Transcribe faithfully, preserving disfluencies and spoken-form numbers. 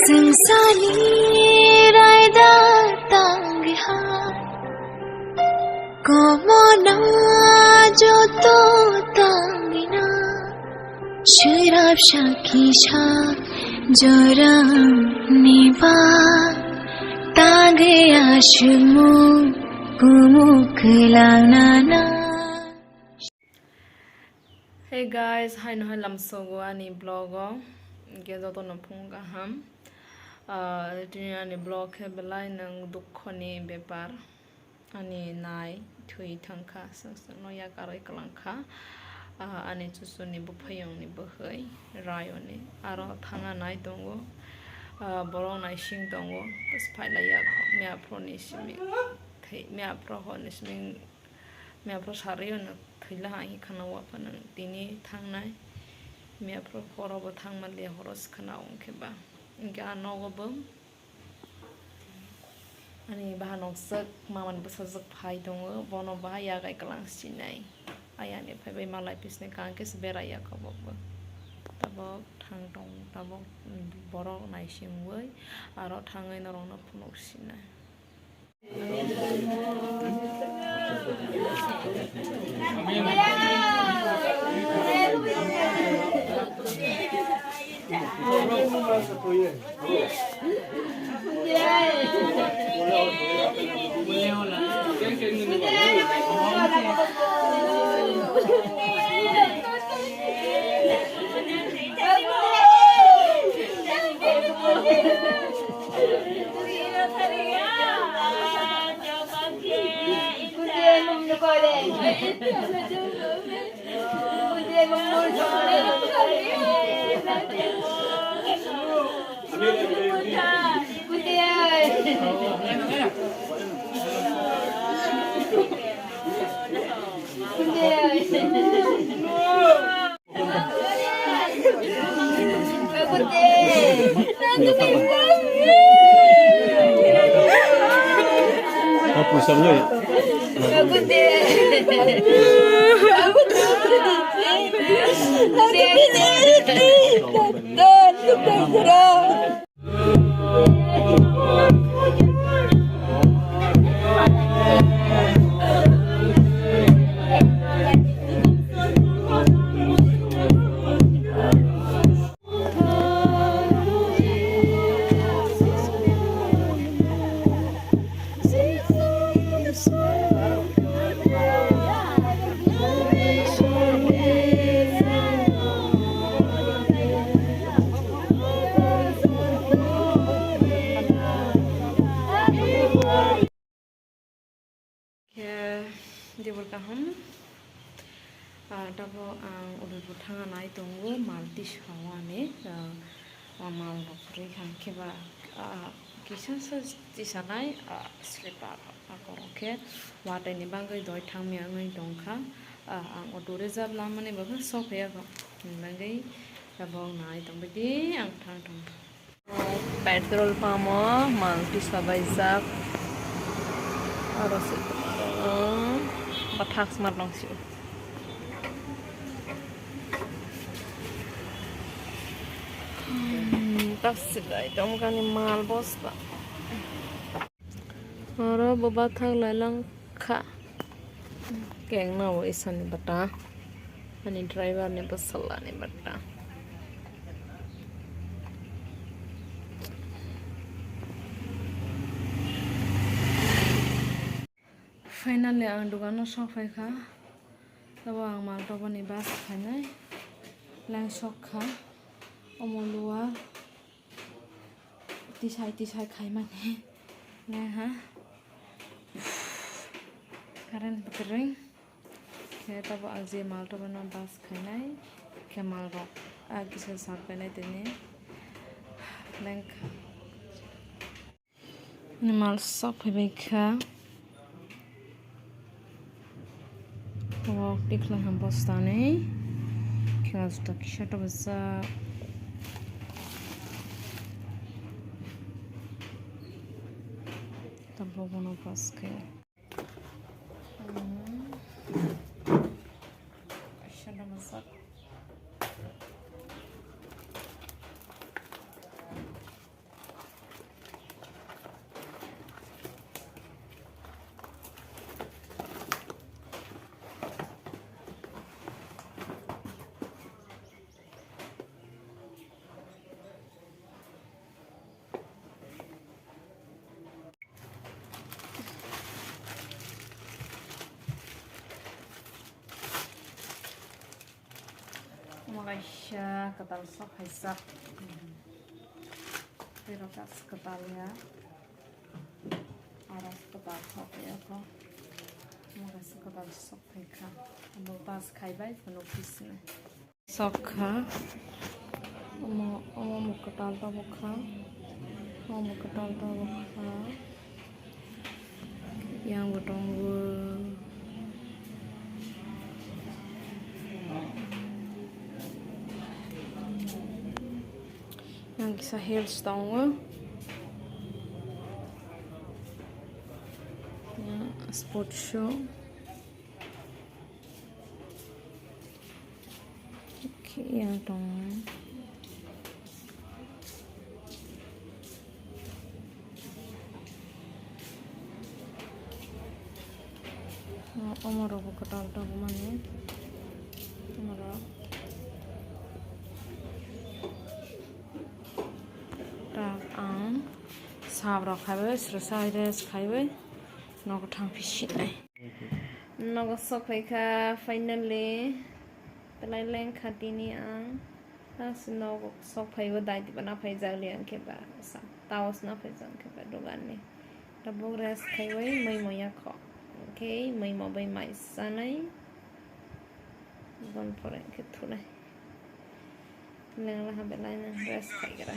Sungsani raida tangha, komona joto tangina, sirap sakisa jorang niba, tangge asmu kumu kelang nana. Hey guys, haino hai lamsogo ani vlog o. Hingke jotono phung kaham. Ah, tini ani vlog khe belai nang dukho ni bepar. Ani nai thwi thangkha, seng seng no yakarwi kwlangkha. Ah, ani chuchuni buphayung ni bwkhwi Rayoni. Aro thangna nai tongo. Ah, borok naising tongo. Bus phailaiya kho. Miyaphro ni simi. Thwi, miyaphro ho ni simi. Miyaphro sarwi no thwila hai khana waphano tini thangnai. Miyaphro horo bo thangma liya horo se khana wngkhe ba. Hingke a nogo bo ani baha noksok mamani bwsajwk phai tongo, bono baha yagai kwlang sinai. Ayani phaibai malai pisnai kaham khe se berai ya kho bo. Tabok thang tong, tabok borok naisingwi aro thangwi norokno phunuk sinai. Khe dibor kaham. Ah, tabok ang Udaipur thangna nai tongo, mal tisao ani, ah, ah, mal rok kwrwi kha, hwnkhe ba, ah, kisa sa tisanai, ah, sleeper, ah, korok khe watwi ni bagwi doi thangmya wngwi tongkha. Ah, ang auto reserve lamani bagwi sok phaiya kho, hwnwi bagwi tabok nai tongbaidi ang thang thang. Petrol pump o mal tisa baijak. Aro se, um, bathak sma tong sio. Hmm, tak se dai tong kani mal bosta. Aro bo bathak lai lang kha. Kengna o isani bata. Ani driver ni bwsala ni bata. Finally ang dogano sok phai kha. Tabo ang mal tobani bus phainai. Lang sok kha. Omo luar. Tisai tisai khaimani. Naiha. Current bwkrwng. Khe tabo ang je mal tobano bus khainai. Khe mal rok. A kisa sar khainai tini. Lengkha. Mal sok phaibai kha. Tabok tikhlai ham bostani. Khe juta kisa tabajak. Tabok bono bus khe. Hmm. Kisa tabajak. Kaisa kwtal sok hai sak. Tei rok kaisa kwtal ya. Aro kwtal sok ya kho. Omo kaisa kwtal sok hai kha. Omo bas khai bai phano khisne. Sok kha. Omo, omo kwtal tabuk kha. Omo kwtal tabuk kha. Yang bo tongo. Yang kisa heels tongo. Yang sports shoe. Khe yang tongo. Omo rok bo kwtal tabuk mani. Omo rok. Tak ang sab rok khai bai, srwsa hai rest khai bai, nogo thang phi sinai. Nogo sok phai kha finally. Belai leng kha tini ang. Last nogo sok phai bo dai diba na phai jak li ang khe ba. Sa-, taos na phai jak khe ba dogan ni. Tabuk rest khai bai mui mo ya kho. Oke, mui mo bai mai sanai. Bon pore khe thunai. Leng laha belai no rest khai gra.